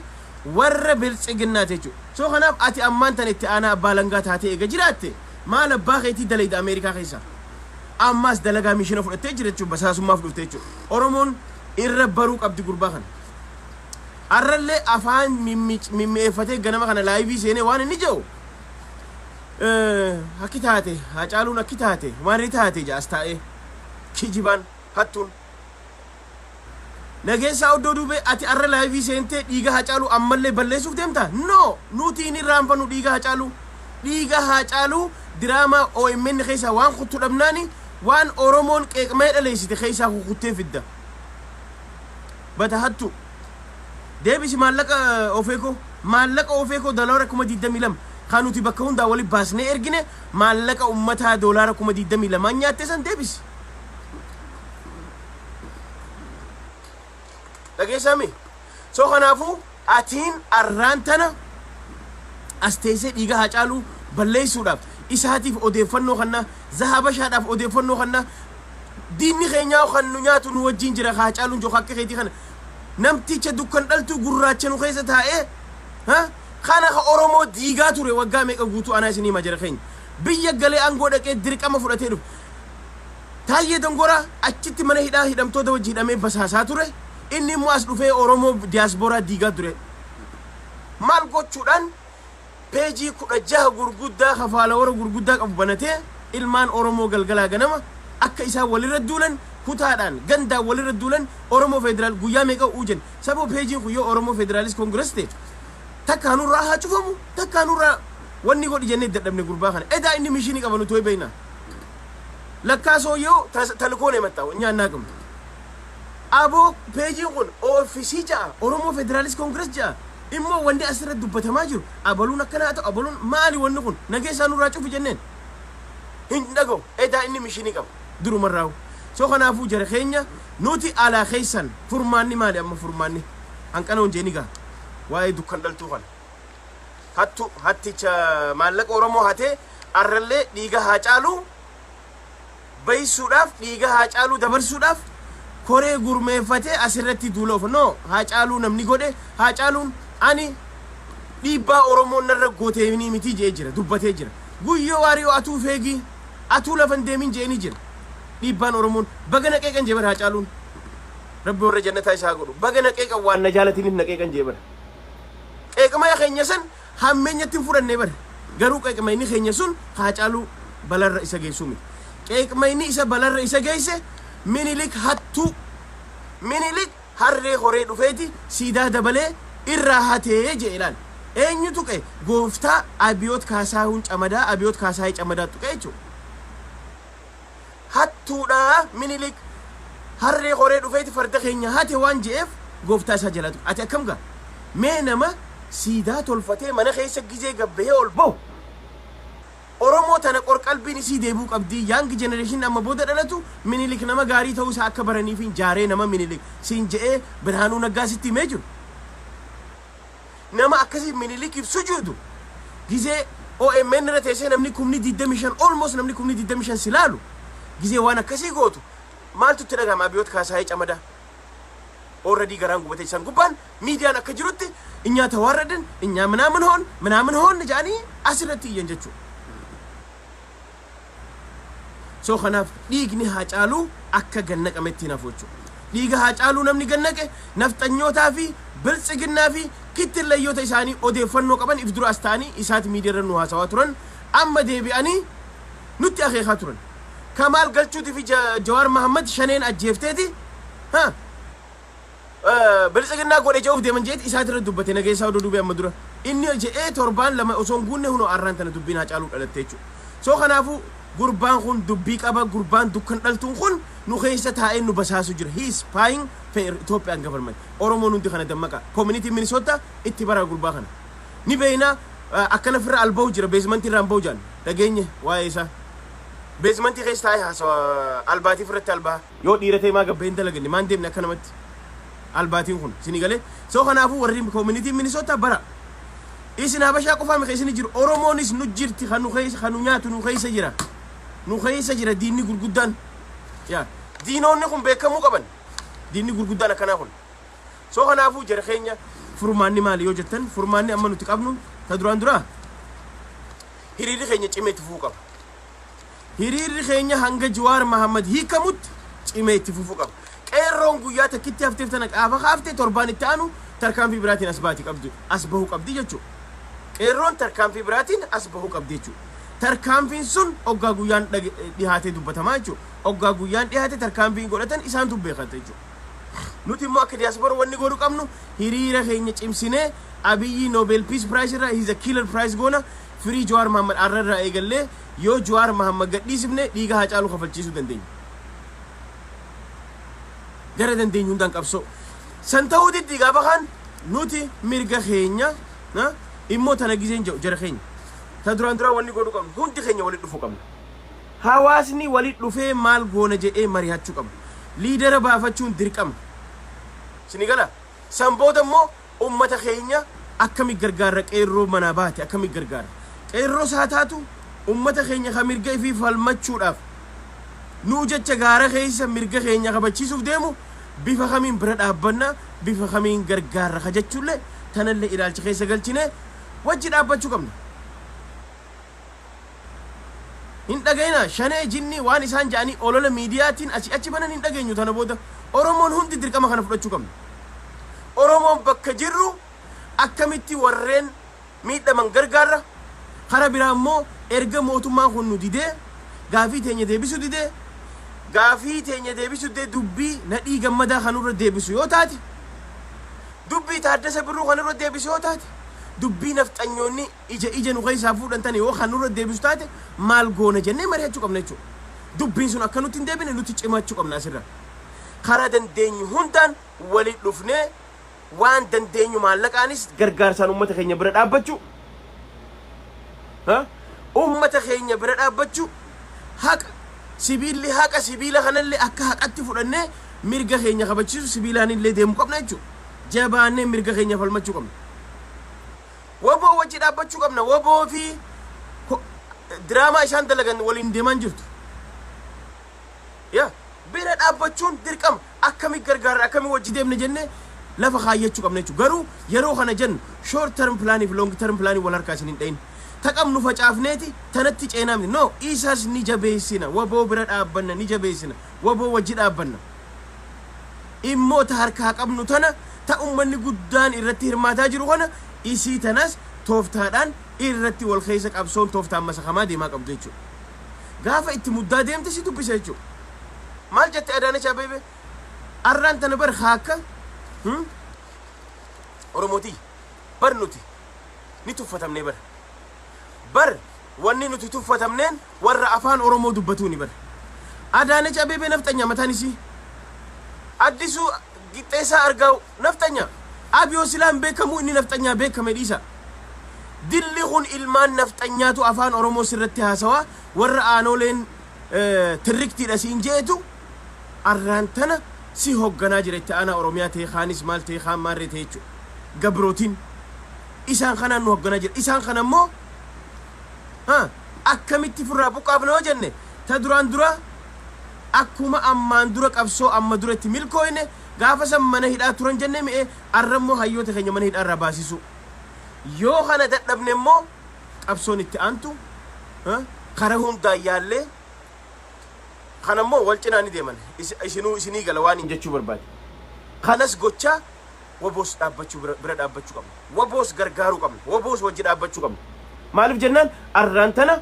warra biltsiginnaati jechuudha. So kanaaf ati ammaan tan itti aanaa abbaa langaa taatee eega jiraatte maal abbaa keetii dalayda Ameerikaa keessa? Ammaas dalagaa mishina fudhattee jira jechuudha, basaasummaaf dhufte jechuudha. Oromoon irra baruu qabdi gurbaa kana. Arrallee afaan mimmi'eeffatee ganama kana live seenee waan inni jedhu akki taate Hacaaluun akki taate warri taate jaas taa'ee kijibaan hattuun. Nageessaa oddoo duubee ati arra live seentee dhiiga Hacaaluu ammallee balleessuuf deemta? No, nuti hin irraanfannu dhiiga Hacaaluu. Dhiiga Hacaaluu diraamaa OMN keessaa waan kuttu dhabnaani waan Oromoon qeeqmee dhaleessite keessaa kukuttee fidda. Bata hattu. Deebisi maallaqa Ofeekoo. Maallaqa Ofeekoo $22,000 kan nuti bakka hundaa wali baasnee ergine, maallaqa ummataa $22,000 nyaatte san deebisi. Dhageessaami? So kanaafuu atiin arraan tana as teessee dhiiga Hacaaluu balleessuudhaaf isaatiif odeeffannoo kanna zahabashaadhaaf odeeffannoo kanna, diinni keenyaa kan nu nyaatu nu wajjin jira. Hacaaluun joka akka keetii kana namticha dukkan dhaltuu gurraacha nu keessa taa'ee kana ka Oromoo diigaa ture waggaa meeqa guutuu anaa isinii hima jara keenya. Biyya galee aangoo dhaqee dirqama fudhatee dhufe. Taayyee Dongoraa achitti mana hidhaa hidhamtoota wajji hidhamee basaasaa ture. Inni immoo as dhufee Oromoo diyaasporaa diigaa ture. Maal gochuudhaan peejii 16 gurguddaa kafaala warra gurguddaa qabu banatee ilmaan Oromoo galgalaa ganama akka isaan walirra duulan, kutaadhaan gandaan walirra duulan, Oromoo Federal guyyaa meeqa uujan sababa peejiin kun yoo Oromoo Federalist Congress ta'e takkaa nurraa haa cufamu, takkaa nurraa wanni godhi jennee dadhabne. Gurbaa kana edaa inni mishinii qaba nuti hoy beekna. Lakkaa ሰውየው ተልኮ ነው የመጣው፣ እኛ አናውቅም። Aboo, peejiin kun OFC ja'a, Oromoo Federalist Congress ja'a. Immoo wanni asirratti dubbatamaa jiru abaluun akkanaa ta'u, abaluun maali, wanni kun nageessaa nurraa cufi jenneen hin dhaga'u. Edaa inni mishinii qaba durumarraawu. So kanaafuu jara keenya, nuti alaa keessan furmaanni maali amma? Furmaanni hanqana hunjee ni gaha. Waa'ee dukkan dhaltuu kana hattu hatticha maallaqa Oromoo hatee arrallee dhiiga Haacaaluu baysuudhaaf, dhiiga Haacaaluu dabarsuudhaaf koree gurmeeffatee asirratti duula ofa. No, Haacaaluu namni godhe, Haacaaluun ani dhiibbaa Oromoon narra gooteeni miti jee jira, dubbatee jira. Guyyoo Waariyoo atuu feegii atuu lafan deemin jeeni jira. Dhiibbaan Oromoon baga na qeeqan jee bara. Haacaaluun Rabbi warra jannataa isaa godhu. Baga na qeeqan, waan na jaalatiniif na qeeqan jee bara. Qeeqama keenya san hammeenyatti hin fudhanne bara. Garuu qeeqmayni keenya sun Haacaaluu balarra isa geessuu miti. Qeeqmayni isa balarra isa geesse Minilik hattuu, Minilik harree horee dhufeeti siidaa dabalee irraa hatee jee. Ilaal, eenyu tuqe? Gooftaa Abiyoot Kaasaahuun Camadaa, Abiyoot Kaasaayee Camadaa tuqe jechuudha. Hattuudha, Minilik harree horee dhufeeti farda keenya hate waan je'eef gooftaa isaa jalaa tuqe. Ati akkam gaa? Mee nama siidaa tolfatee mana keessa gizee gabbahee ol bahu. Oromoo tana qorqalbiin isii deebi'uu qabdi. Young generation amma booda dhalatu Minilik nama gaarii ta'uu isaa akka baraniifiin jaaree nama Minilik siin je'ee Birhaanuu Naggaa sitti himee jiru. Nama akkasii Minilikiif sujuudu gizee OMN irra teessee namni kumni 25, almost namni kumni 25 si laalu, gizee waan akkasii gootu maaltu itti dhagahama? Abiyoot Kaasaayee Camadaa already garaan gubatee san gubbaan miidiyaan akka jirutti እኛ ተዋረድን፣ እኛ ምናምን ሆን ምናምን ሆን jedhanii asirratti iyyan jechuudha. So kanaaf dhiigni Haacaaluu akka gannaqametti hin hafu jechuudha. Dhiiga Haacaaluu namni gannaqe nafxanyootaa fi Biltsiginnaa fi kittillayyoota isaanii odeeffannoo qaban if dura as ta'anii isaati miidiyaa irra nu haasawaa turan, amma deebi'anii nutti akeekaa turan. Kamaal Galchuutii fi Jawaar Mahammad Shaneen ajjeefteeti ha Biltsiginnaa godhe je'uuf deeman jeeti isaati irra dubbate nageessaa oduu duubee amma dura. Inni je'ee torbaan 2 osoo hin guunne hunoo arraan tana dubbiin Haacaaluu dhalatte jechuudha. So kanaafuu gurbaan kun dubbii qaba. Gurbaan dukkan dhaltuun kun nu keessa taa'ee nu basaasu jira. He is spying for Ethiopian government. Oromoon hundi kana dammaqa. Community Minnesota itti baraa gurbaa kana. Ni beeyna, akkana firra alba'u jira, basementii irraan ba'u jaan dhageenye waa'ee isaa. Basementii keessa taa'ee haasawa, albaatii firratti albaa. Yoo dhiira ta'e maa gabbee hin dalaganne, maan deemne akka namatti albaatiin kun isinii galee? So kanaafuu warri community Minnesota bara isin Habashaa qofaa miti isin jiru, Oromoonis nu jirti. Kan nu keessa, kan nu nyaatu nu keessa jira, nu keessa jira diinni gurguddaan. Yaa diinonni kun beekamuu qaban, diinni gurguddaan akkanaa kun. So kanaafuu jara keenya, furmaanni maali yoo jettan, furmaanni amma nuti qabnu ta duraan duraa hiriirri keenya cimee itti fufuu qaba. Hiriirri keenya hanga Jawaar Mahammad hiikamutti cimee itti fufuu qaba. Qeerroon guyyaa takkitti hafteef tana qaafa kaaftee torbaan itti aanu tarkaanfii biraatiin as baati qabdu, as bahuu qabdi jechuudha. Qeerroon tarkaanfii biraatiin as bahuu qabdi jechuudha. Tarkaanfiin sun oggaa guyyaan dhihaatee dubbatamaa jechuudha. Oggaa guyyaan dhihaate tarkaanfiin godhatan isaantu beekata jechuudha. Nuti immoo akka diaspora wanni godhuu qabnu hiriira keenya cimsinee Abiyyi Nobel Peace Prize irraa, he's a killer, prize goona. Free Jawaar Mahammad arra irraa eegallee yoo Jawaar Mahammad gadhiisifne dhiiga Haacaaluu kafalchiisuu dandeenya. Gara dandeenyu hundaan qabsoo. San ta'uu diddi gaafa kaan nuti mirga keenya immoo tana gizeen jedhu jara keenya. Ta duraan duraa wanni godhuu qabnu hundi keenya walitti dhufuu qabna. Hawaasni walitti dhufee maal goona jedhee mari'achuu qabna. Leadera baafachuun dirqama. Sini gala. San booda immoo ummata keenya akkami gargaarra, qeerroo manaa baate akkami gargaarra. Qeerroo isaa taatu ummata keenya ka mirga ifii falmachuudhaaf nuu jecha gaara keessa mirga keenya kabachiisuuf deemu bifa kamiin bira dhaabbanna, bifa kamiin gargaarra ka jechuullee tanallee ilaalcha keessa galchine wajji dhaabbachuu qabna. Hin dhagayina Shanee jinni waan isaan jedhanii olola miidiyaatiin asii achi banan hin dhageenyu tana booda. Oromoon hundi dirqama kana fudhachuu qabna. Oromoon bakka jirru akkamitti warreen miidhaman gargaarra? Kara biraa immoo erga mootummaan kun nu didee, gaafii teenya deebisuu didee, gaafii teenya deebisuu didee, dubbii Nadhii Gammadaa kanurra deebisu yoo taate, dubbii Taaddasa Birruu kanurra deebisu yoo taate, dubbii nafxanyoonni ija nu keessaa fuudhan tane yoo kanurra deebisu taate maal goona jennee mari'achuu qabna jechuudha. Dubbiin sun akka nutti hin deebine nuti cimachuu qabna asirra. Karaa dandeenyu hundaan walitti dhufnee waan dandeenyu maallaqaanis gargaarsaan uummata keenya bira dhaabbachuu. Uummata keenya bira dhaabbachuu, haqa sibiilli haqa sibiila kanallee akka haqatti fudhannee mirga keenya kabachiisu sibiilaan illee deemuu qabna jechuudha. Jabaannee mirga keenya falmachuu qabna. Woboo wajji dhaabbachuu qabna. Woboo fi diraamaa isaan dalagan waliin deemaan jirtu. Yaa bira dhaabbachuun dirqama. Akkami gargaarra, akkami wajji deemne jennee lafa kaayyachuu qabna jechuudha. Garuu yeroo kana jennu short term planii fi long term planii wal harkaa isin hin dhayin. Ta qabnu facaafneeti tanatti ceenaa miti. No, isas ni jabeessina. Waboo bira dhaabbanna, ni jabeessina. Waboo wajji dhaabbanna. Immoo ta harkaa qabnu tana, ta ummanni guddaan irratti hirmaataa jiru kana, isii tanas tooftaadhaan irratti wal keessa qabsoon tooftaan masakamaa deemaa qabdu jechuudha. Gaafa itti muddaa deemte si dubbisa jechuudha. Maal jette Adaanech Abeebee? Arraan tana bar haakka Oromootii bar nuti ni tuffatamnee bar. Bar wanni nuti tuffatamneen warra afaan Oromoo dubbatuuni bar. Adaanech Abeebee nafxanya mataan isii. Addisuu Qixxeessaa Argaaw nafxanya. Abiyoo silaan beekamuu inni nafxanyaa beekame dhiisa. Dilli kun ilmaan nafxanyaatu afaan Oromoo sirratti haasawaa, warra aanoleen tirriktiidha siin jeetu arraan tana si hogganaa jira. Itti aanaa Oromiyaa ta'e, kaanis maal ta'e, kaan maarree ta'e jechuudha. Gabrootiin isaan kanaan nu hogganaa jira. Isaan kana immoo akkamitti firraa buqqaafna yoo jenne, ta duraan dura akkuma ammaan dura qabsoo amma dura itti milkooyne, gaafa san mana hidhaa turan jennee mi'ee, arra immoo hayyoota keenya mana hidhaa irraa baasisuu. Yoo kana dadhabne immoo qabsoon itti aantu kara hundaan yaallee, kana immoo wal cinaa ni deeman. Isinuu isinii gala waan hin jechuu barbaade. Kanas gochaa waboos dhaabbachuu bira dhaabbachuu qabna. Waboos gargaaruu qabna. Waboos wajji dhaabbachuu qabna. Maaliif jennaan, arraan tana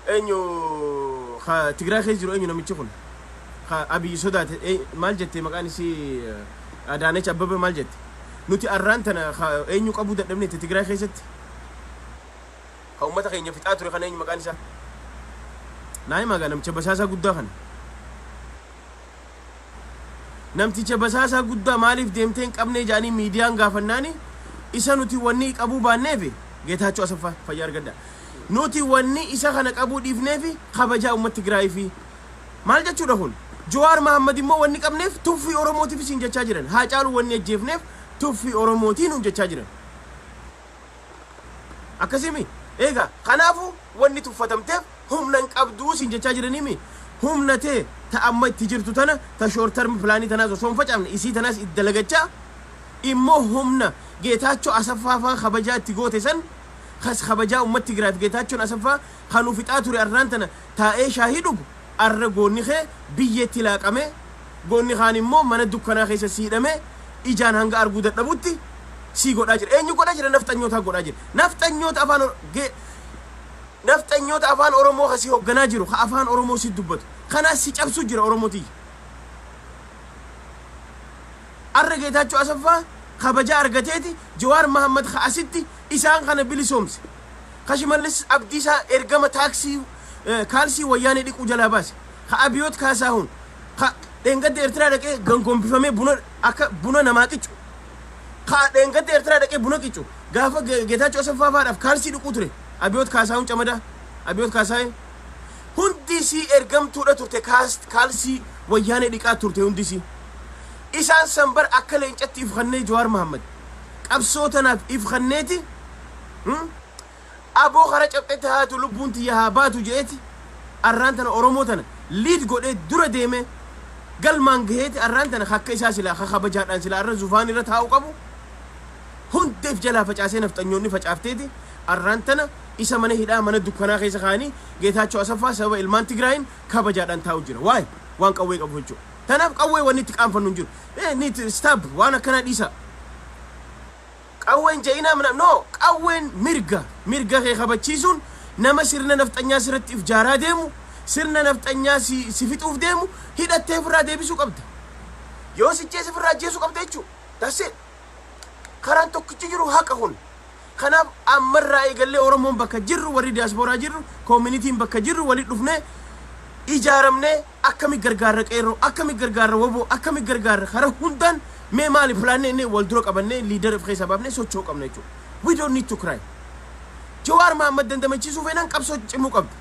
eenyu ka Tigraay keessa jiru, eenyu namichi kun ka Abiyyi sodaate, maal jette maqaan isii, Adaanech Abbabee maal jette? Nuti arraan tana ka eenyu qabuu dadhabne itti Tigraay keessatti ka ummata keenya fixaa ture kana, eenyu maqaan isaa naa himaa gaa? Namicha basaasaa guddaa kana, namticha basaasaa guddaa maaliif deemtee hin qabnee jedhanii miidiyaan gaafannaani, isa nuti wanni qabuu baanneefi, Geetaachoo Asaffaa, fayyaa argadha. Nuti wanni isa kana qabuu dhiifneefi kabajaa uummata Tigraayii fi maal jechuudha kun? Jawaar Mahammad immoo wanni qabneef tuffii Oromootiif isin jechaa jiran. Haacaaluu wanni ajjeefneef tuffii Oromootii nuun jechaa jiran. Akkasimi egaa kanaafuu wanni tuffatamteef humna hin qabduu isin jechaa jiraniimi. Humna tee ta amma itti jirtu tana, ta short term planii tanaas osoo hin facaafne, isii tanaas itti dalagachaa, immoo humna Geetaachoo Asaffaa faa kabajaa itti goote san, kas kabajaa uummata Tigraayif Geetaachoon Asaffaa kan fixaa ture arraan tana taa'ee shaahii dhugu, arra goonni kee biyyeetti laaqamee, goonni kaan immoo mana dukkanaa keessa siidhamee ijaan hanga arguu dadhabutti sii godhaa jira. Eenyu godhaa jira? Nafxanyootaa godhaa jira. Nafxanyoota afaan Oromoo ka si hogganaa jiru, ka afaan Oromoo si dubbatu. Kanaas si cabsuu jira, Oromootii. Arra Geetaachoo Asaffaa kabajaa argateeti Jawaar Mahammad ka asitti isaan kana bilisoomse. Ka Shimallis Abdiisaa ergama taaksii kaalsii wayyaanee dhiquu jalaa baase. Ka Abiyoot Kaasaahun ka dheengadda Eertiraa dhaqee gangombifamee buna akka buna namaa qicu. Ka dheengadda Eertiraa dhaqee buna qicu. Gaafa Geetaachoo Asaffaa faadhaaf kaalsii dhiquu ture. Abiyoot Kaasaahun Camadaa. Abiyoot Kaasaahun. Hundi isii ergamtuudha turte, kaalsii wayyaanee dhiqaa turte hundi isii. Isaan san bar akka leencatti if kannee Jawaar Mahammad. Qabsoo tanaaf if kanneeti, aboo kara cabxetti haatu lubbuun tiyya haa baatu je'eeti arraan tana Oromoo tana lead godhee dura deemee galmaan gaheeti. Arraan tana akka isaa silaa ka kabajaadhaan silaa arra zufaan irra taa'u qabu hundeef jalaa facaasee nafxanyoonni facaafteeti arraan tana isa mana hidhaa mana dukkanaa keessa kaa'anii, Geetaachoo Asaffaa sababa ilmaan Tigraayin kabajaadhaan taa'u jira. Waay waan qawwee qabu jechuudha. Tanaaf qawwee wanni itti qaanfannu hin jiru. Ni stop, waan akkanaa dhiisa. Qawween je'inaa mana no, qawween mirga, mirga kee kabachiisuun nama sirna nafxanyaa sirratti if jaaraa deemu, sirna nafxanyaa si fixuuf deemu hidhattee ofirraa deebisuu qabda. Yoo si jeese ofirraa ajjeesuu qabda jechuudha. That's it. Karaan tokkichi jiru haqa kun. Kanaaf ammarraa eegallee Oromoon bakka jirru, warri diyaaspooraa jirru, communityn bakka jirru walitti dhufnee ijaaramnee akkami gargaarra qeerroo, akkami gargaarra waboo, akkami gargaarra karaa hundaan, mee maali plannee inni wal dura qabannee leader of keessaa baafnee socho'uu qabna jechuudha. We don't need to cry. Jawaar Mahammad dandamachiisuu feenaan qabsoo cimuu qabda.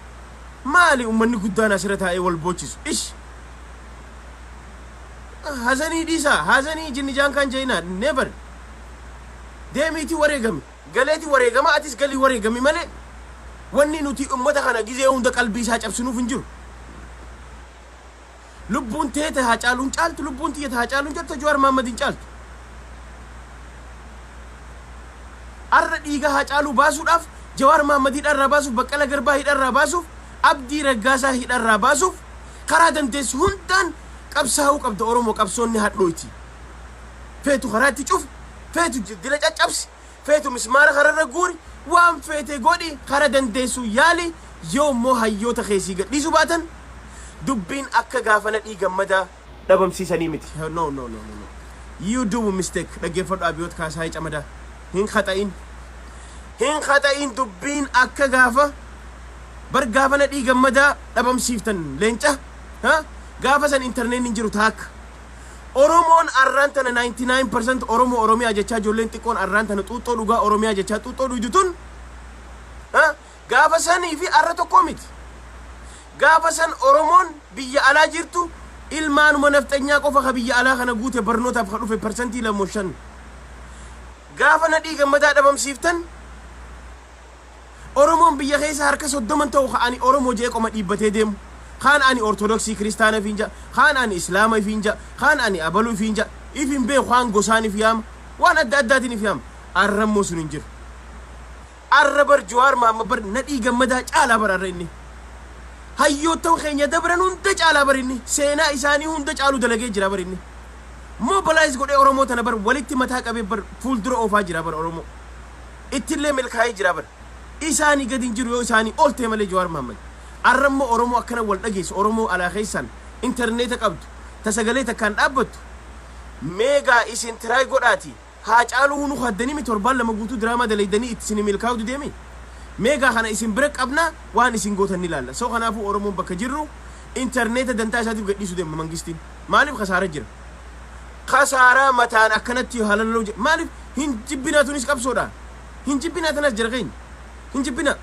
Maali uummanni guddaan asirra taa'ee wal boochisu? Ish! Hazanii dhiisaa, hazanii jinni jaan kan jeenaa, never. Deemiitii wareegami. Galeetii wareegama, atis galii wareegami malee wanni nuti uummata kana gizee hunda qalbii isaa cabsinuuf hin jiru. Lubbuun teete haa caaluun caaltu, lubbuun tiyyate haa caaluun caaltu, Jawaar Mahammad hin caaltu. Arra dhiiga haa caaluu baasuudhaaf Jawaar Mahammad hidharraa baasuuf, Baqqala Garbaa hidharraa baasuuf, Abdii Raggaasaa hidharraa baasuuf karaa dandeessu hundaan qabsaa'uu qabda. Oromoo, qabsoonni hadhooyti. Feetu karaatti cufi, feetu dila caccabsi, feetu mismaara kararra guuri, waan feete godhi, kara dandeessu yaali. Yoo immoo hayyoota keessii gadhiisuu baatan, dubbiin akka gaafa Nadhii Gammadaa dhabamsiisanii miti. No, no, no, no, no, you do mistake. Dhaggeeffadhu, Abiyoot Kaasaayii Camadaa, hin khaxa'in, hin khaxa'in. Dubbiin akka gaafa bar gaafa Nadhii Gammadaa dhabamsiiftan leenca ha gaafa san intarneetiin jiru taakka. Oromoon arraan tana 99% Oromoo Oromiyaa jechaa, ijoolleen xiqqoon arraan tana xuuxxoo dhugaa Oromiyaa jechaa xuuxxoo dhuydu tun ha gaafa sanii fi arra tokkoo miti. Gaafa san Oromoon biyya alaa jirtu ilmaanuma nafxanyaa qofa ka biyya alaa kana guute, barnootaaf ka dhufe 2 5%. Gaafa Nadhii Gammadaa dhabamsiiftan, Oromoon biyya keessa harka 30 ta'u ka ani Oromoo jee qoma dhiibbatee deemu, kaan ani Ortodoksii Kiristaana ifiin ja'a, kaan ani Islaama ifiin ja'a, kaan ani abaluu ifiin ja'a, if hin beeku, kaan gosaan if yaama, waan adda addaatiin if yaama. Arrammoo sun hin jiru. Arra bar Jawaar Mahammad bar Nadhii Gammadaa caalaa bar arra inni hayyoottan keenya dabran hunda caalaa bar inni seenaa isaanii hunda caalu dalagee jira. Bar inni mobilize godhee Oromoo tana bar walitti mataa qabee bar fuuldura oofaa jira. Bar Oromoo ittillee milkaa'ee jira. Bar isaanii gadi hin jiru yoo isaanii ol ta'e malee Jawaar Mahammad. Arra immoo Oromoo akkana wal dhageessu, Oromoo alaa keessaan intarneeta qabdu, ta sagalee takkaan dhaabbattu, meegaa isin try godhaati. Haa caaluu hunu haddanii mi torbaan 2 guutuu diraamaa dalaydanii itti isin milkaa'u deemi. Meegaa kana isin bira qabna, waan isin gootan ni ilaalla. So kanaafuu Oromoon bakka jirru intarneeta dantaa isaatiif gadhiisuu deema mangistiin. Maaliif kasaara jira? Kasaaraa mataan akkanatti halaloo. Maaliif hin jibbinaa? Tunis qabsoodha. Hin jibbinaa tanas, jara keenya, hin jibbinaa.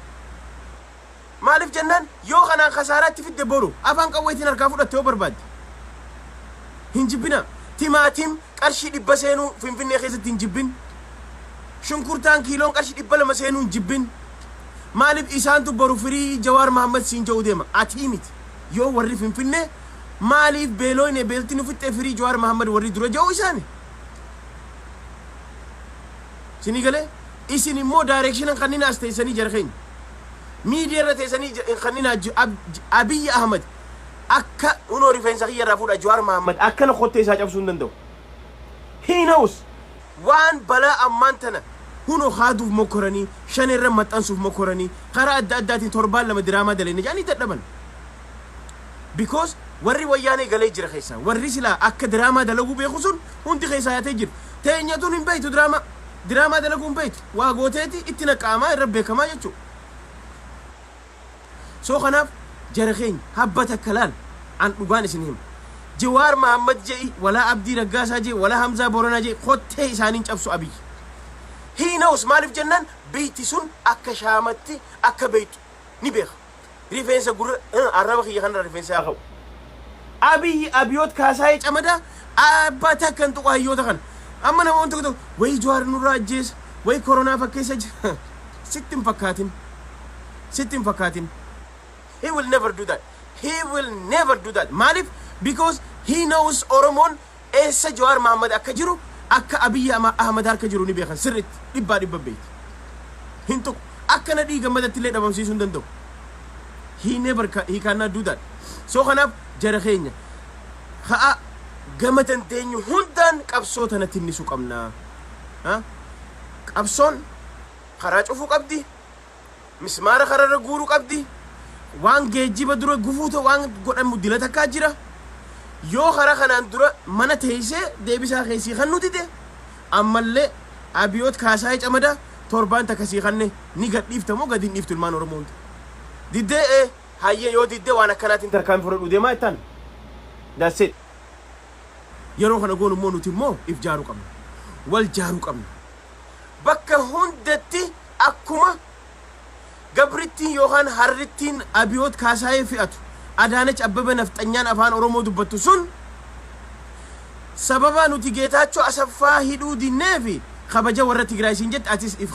Maaliif jennaan, yoo kanaan kasaaraatti fidde, boru afaan qawweetiin harkaa fudhatte yoo barbaadde. Hin jibbinaa. Timaatim qarshii 100 seenuu Finfinnee keessatti hin jibbin. Shunkurtaan kiiloon qarshii 200 seenuu hin jibbin. Maaliif? Isaantu boru "Free Jawaar Mahammad" siin jedhu deema, atii miti. Yoo warri Finfinnee "Maaliif beelooyne, beelti nu fixxee, free Jawaar Mahammad" warri dura jedhu isaani. Isinii galee? Isin immoo direction kanneen as teessanii, jara keenya, miidiyaa irra teessanii kanneen Abiyyi Ahmad akka unoo rifeensa kiyya irraa fuudha, Jawaar Mahammad akkana kottee isaa cabsuu hin danda'u. He knows. Waan balaa ammaan tana hunoo haaduuf mokkoranii, shan irra maxxansuuf mokkoranii, karaa adda addaatiin torbaan 2 diraamaa dalene jedhanii dadhaban. Because warri Wayyaanee galee jira keessaa, warri silaa akka diraamaa dalaguu beeku sun hundi keessaa yaatee jira. Teenyatuun hin beektu diraamaa. Diraamaa dalaguu hin beektu. Waa gooteeti itti naqaamaa irra beekamaa jechuudha. So kanaaf jara keenya, habba takka laal, an dhugaan isin hima. Jawaar Mahammad je'i, walaa Abdii Raggaasaa je'i, walaa Hamzaa Boranaa je'i, kottee isaaniin cabsu Abiyyi. He knows. Maaliif jennaan, beeyti sun akka shaamatti akka beeytu ni beeka. Rifeensa gurra arraba kiyya kanarra rifeensa haa ka'u. Abiyyi Abiyoot Kaasaayee Camadaa abbaa takka hin tuqu hayyoota kana. Amma namoonni tokko tokko "Wayi Jawaar nurraa ajjeesa, wayi koronaa fakkeessa jira." Sitti hin fakkaatin. Sitti hin fakkaatin. He will never do that. He will never do that. Maaliif? Because he knows Oromoon eessa Jawaar Mahammad akka jiru, akka Abiyyi Ahmad harka jiru ni beekan sirriitti, dhibbaa dhibba beeki. Hin tuqu. Akka Nadhii Gammadatti illee dhabamsiisuu hin danda'u. He never he cannot do that. So kanaaf jara keenya, ha'a gama dandeenyu hundaan qabsoo tana tinnisuu qabna. Ha? Qabsoon karaa cufuu qabdi. Mismaara kararra guuruu qabdi. Waan geejjiba dura gufuu ta'u waan godhamu dila takkaa jira. Yoo karaa kanaan dura mana teessee deebisaa keessii kan nuti dide, ammallee Abiyoot Kaasaayee Camadaa torbaan takka sii kanne, ni gadhiifta moo gadi hin dhiiftu ilmaan Oromoo hunda? Diddee ee hayyee, yoo diddee waan akkanaatiin tarkaanfii fudhadhu deemaa jettaan. That's it. Yeroo kana goonu immoo nuti immoo if jaaruu qabna. Wal jaaruu qabna. Bakka hundatti akkuma gabrittiin yookaan harrittiin Abiyoot Kaasaayee fe'atu, Adaanach Abbebe nafxanyaan afaan Oromoo dubbattu sun, sababa nuti Geetaachoo Asaffaa hidhuu dinnee fi kabaja warra Tigraay siin jette atis if